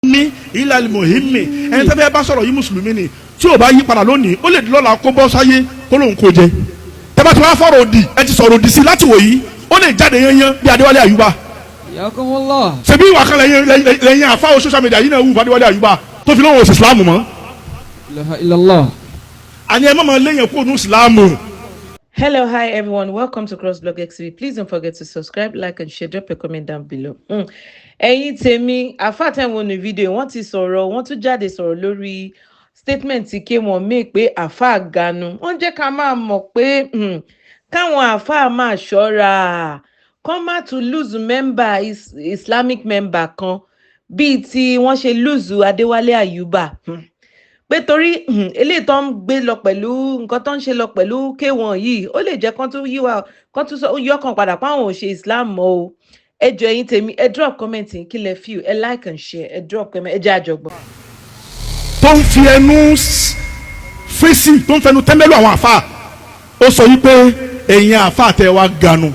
Ní ilal muhimmi, ẹni tẹ́ fẹ́ bá sọ̀rọ̀ yìí, mùsùlùmí ni. Tí ò bá yí padà lónìí, ó lè di lọ́la kó bọ́ sáyé kó lóun kó jẹ. Tẹ́bá tí wọ́n á fọ̀rọ̀ òdì, ẹ ti sọ̀rọ̀ òdì sí láti wò yìí, ó lè jáde yányán bí Adéwálé Àyùbá. Yakumullah. Ṣebí ìwà kan lẹ́yìn àfáwọn social media yìí náà wù f'Adéwálé Àyùbá tó fi lóun ò sí Ìsìlámù mọ́. Ilaha illallah. Àní ẹ má máa léyìn kó nu Ìsìlámù. Hello, hi everyone. Welcome to CrossBlog XTV. Please don't forget to subscribe, like, and share. Drop a comment down below. Ẹ̀yin tèmi, àfáà tẹ̀ ń wo ní fídíò, wọ́n ti sọ̀rọ̀, wọ́n tún jáde sọ̀rọ̀ lórí statement tí K1 make pé àfáà ganu. Wọ́n jẹ́ ká máa mọ̀ pé káwọn àfáà máa ṣọ́ra, kán má tún lose member Islamic member kan bíi tí wọ́n ṣe lose Adéwálé Àyùbá. Pé torí eléyìí tó ń gbé lọ pẹ̀lú nǹkan tó ń ṣe lọ pẹ̀lú K1 yìí, ó lè jẹ́ kán tún yíwa, kán tún yọkàn padà páwọn ò ṣe Islam mọ́ o. Ẹ jọ̀ọ́, ẹ̀yin tèmi, ẹ drop comment yín, kí lẹ feel. Ẹ like and share, ẹ drop comment, ẹ jẹ́ àjọgbọ́n. Tó ń fi ẹnu fèsì, tó ń fẹnu tẹ́ḿbẹ́lú àwọn àfa, ó sọ yìí pé ẹ̀yin àfa tẹ wá ganu.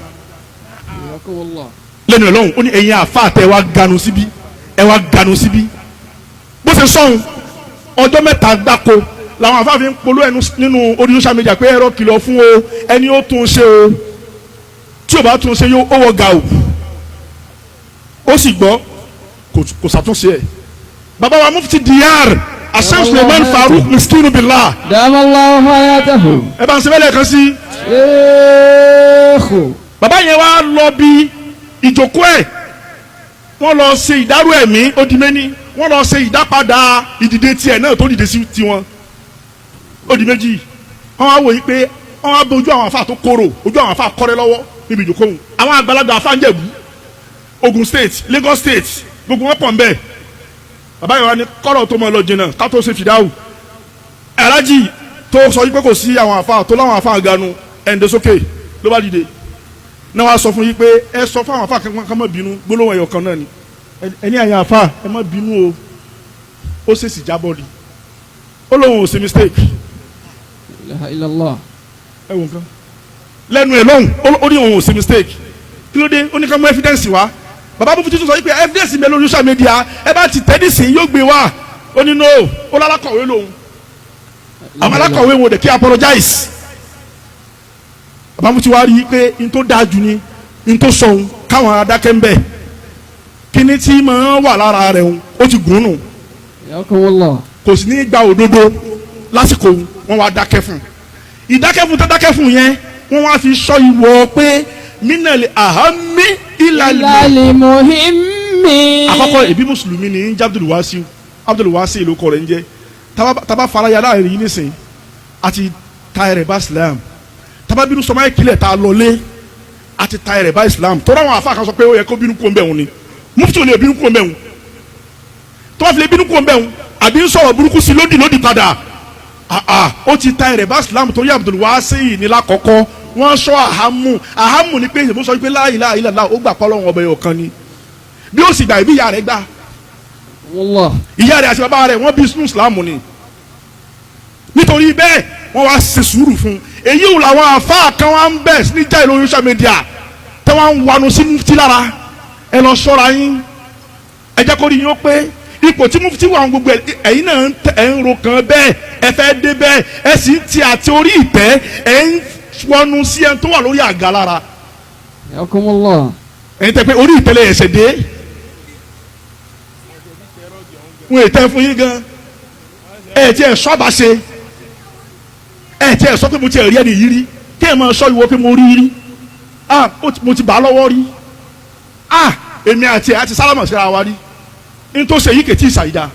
Yakumullah. Lẹ́nu ẹ̀ lọ́hùn, ó ní ẹ̀yin àfa tẹ wá ganu síbí, ẹ wá ganu síbí. Bó ṣe sọ̀hún, ọjọ́ 3 gbáko làwọn àfa fi ń polú ẹnu nínú orí social media pé ẹ̀rọ kìlọ̀ fún o, ẹni ó tún ṣe o, tí o bá tún ṣe yóò ó wọ gàù. Ó sì gbọ́, kò ṣàtúnṣe ẹ̀. Bàbá wa, Mufti Diyar Asan Suleiman Farouk Miskinu Billah. Damallahu hayatahu. Ẹ bá ń sẹ́fẹ̀lẹ̀ kan sí. Sheikhu. Bàbá yẹn wá lọ bí ìjókòó ẹ̀, wọ́n lọ ṣe ìdárò ẹ̀mí, ó di méní. Wọ́n lọ ṣe ìdápadà ìdìde tiẹ̀ náà tó dìde sí tiwọn, ó di méjì. Wọ́n wá wò yí pé wọ́n wá bójú àwọn afa tó kóró ojú àwọn afa kọ́rẹ́ lọ́wọ́ níbi ìjókòó òun. Àwọn àgbàlagbà afa ń Jẹ̀bú, Ogun State, Lagos State, gbogbo wọn pọ̀ ń bẹ́ẹ̀. Bàbá yẹn wá ní kọ́rọ̀ tó mọ̀ lọ jìnnà ká tó ṣe fìdáwù. Alájì tó sọ yí pé kò sí àwọn àfa tó láwọn àfa ganu ẹ̀ǹdẹ̀ sókè ló bá dìde náà, wàá sọ fún yín pé ẹ sọ fún àwọn àfa kan má bínú. Gbólóhùn ẹ̀yọ̀ kan náà ni ẹni àyàn àfa, ẹ má bínú o, ó ṣèṣì jábọ́ ni, ó lóun ò ṣe mistake. Ilaha illallah. Ẹ wò nǹkan lẹ́nu ẹ̀ lọ́hùn, ó ní òun ò ṣe mistake. Kí ló dé? Ó ní ká mú evidence wá. Bàbá bó tuntun sọ yìí pé evidence mi lórí social media, ẹ bá ti tẹ́ nísìnyí yóò gbé wá. Ó ní no, ó lálákọ̀wé lòun, àwọn alákọ̀wé wo dẹ̀ kí apologize. Bàbá mo ti wá rí i pé n tó dáa jù ni n tó sọ̀hún káwọn adákẹ́ ń bẹ̀. Kíní tí máa wà lára rẹ̀ ń ó ti gùn nù. Yakumullah. Kò sì ní gba òdodo lásìkò. Wọn wá dákẹ́ fún ìdákẹ́ fún tó dákẹ́ fún yẹn, wọ́n wá fi sọ ìwọ pé minal ahami ilal Ilal muhimmi. Àkọ́kọ́, ìbí mùsùlùmí ni ń jẹ́ Abdul Wasiu. Abdul Wasiu ló kọ rẹ̀ ń jẹ́. Taba faraya láàrin yìí nísìn àti ta ẹrẹ̀ bá Islam, taba bínú sọmọ ìkìlẹ̀ tá a lọlé àti ta ẹrẹ̀ bá Islam tọ́lá. Àwọn afa kan sọ pé ó yẹ kó bínú kó ń bẹ̀ wọn ni mufti ò lè bínú kó ń bẹ̀ wọn. Tó bá fi lè bínú kó ń bẹ̀ wọn àbí ń sọ̀rọ̀ burúkú sí lódì lódì padà, ah, ó ti ta ẹrẹ̀ bá Islam, torí Abdul Wasiu ní lákọ̀ọ́kọ́ wọ́n sọ àhámù. Àhámù ni pé ìṣègùn sọ pé la ilaha illallah, ó gbà pọ́ lọ́wọ́ ọbẹ̀ ọ̀kan ni. Bí ó sì gbà, ìbí ìyá rẹ̀ gbà. Wallah. Ìyá rẹ̀ àti bàbá rẹ̀, wọ́n bí sínú Ìsìlámù ni. Nítorí bẹ́ẹ̀, wọ́n wá ṣe sùúrù fún un. Èyí ò làwọn àfáà kan wá ń bẹ̀ níjà ìlú social media tẹ́ wọ́n ń wanu sí mufti lára. Ẹ lọ ṣọ́ra yín, ẹ jẹ́ kó rí yín ó pé ipò tí mufti wà gbogbo ẹ̀yin náà ẹ̀ ń ro kan bẹ́ẹ̀, ẹ fẹ́ dé bẹ́ẹ̀, ẹ sì ń ti àti orí ìtẹ́, ẹ̀ ń wọnú sí ẹni tó wà lórí àga lára. Yakumullah. Ẹ̀yin tẹ́ pé orí ìtẹ́lẹ̀ ẹ̀ṣẹ̀ dé, wọn ètẹ́ fún yín gan. Ẹ tí ẹ sọ bá ṣe, ẹ tí ẹ sọ pé mo ti rí ẹni yìí rí, kí ẹ máa sọ ìwọ pé mo rí rí, ah, mo ti bà á lọ́wọ́ rí, ah, èmi àti ẹ àti sálámà síra wa rí. N tó ṣe yìí kìí tí ì ṣàyídá.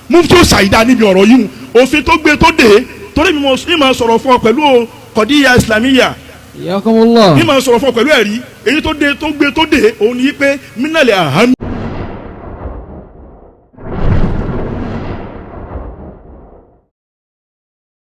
Mufti ó ṣàyídá níbi ọ̀rọ̀ yìí, òfin tó gbé tó dé, torí mi máa sọ̀rọ̀ fún ọ pẹ̀lú kọ̀díyà islamiyya. Yakumullah. Mi máa sọ̀rọ̀ fún ọ pẹ̀lú ẹ̀rí. Èyí tó dé, tó gbé tó dé, òun ni pé mínàlẹ̀ àhámi.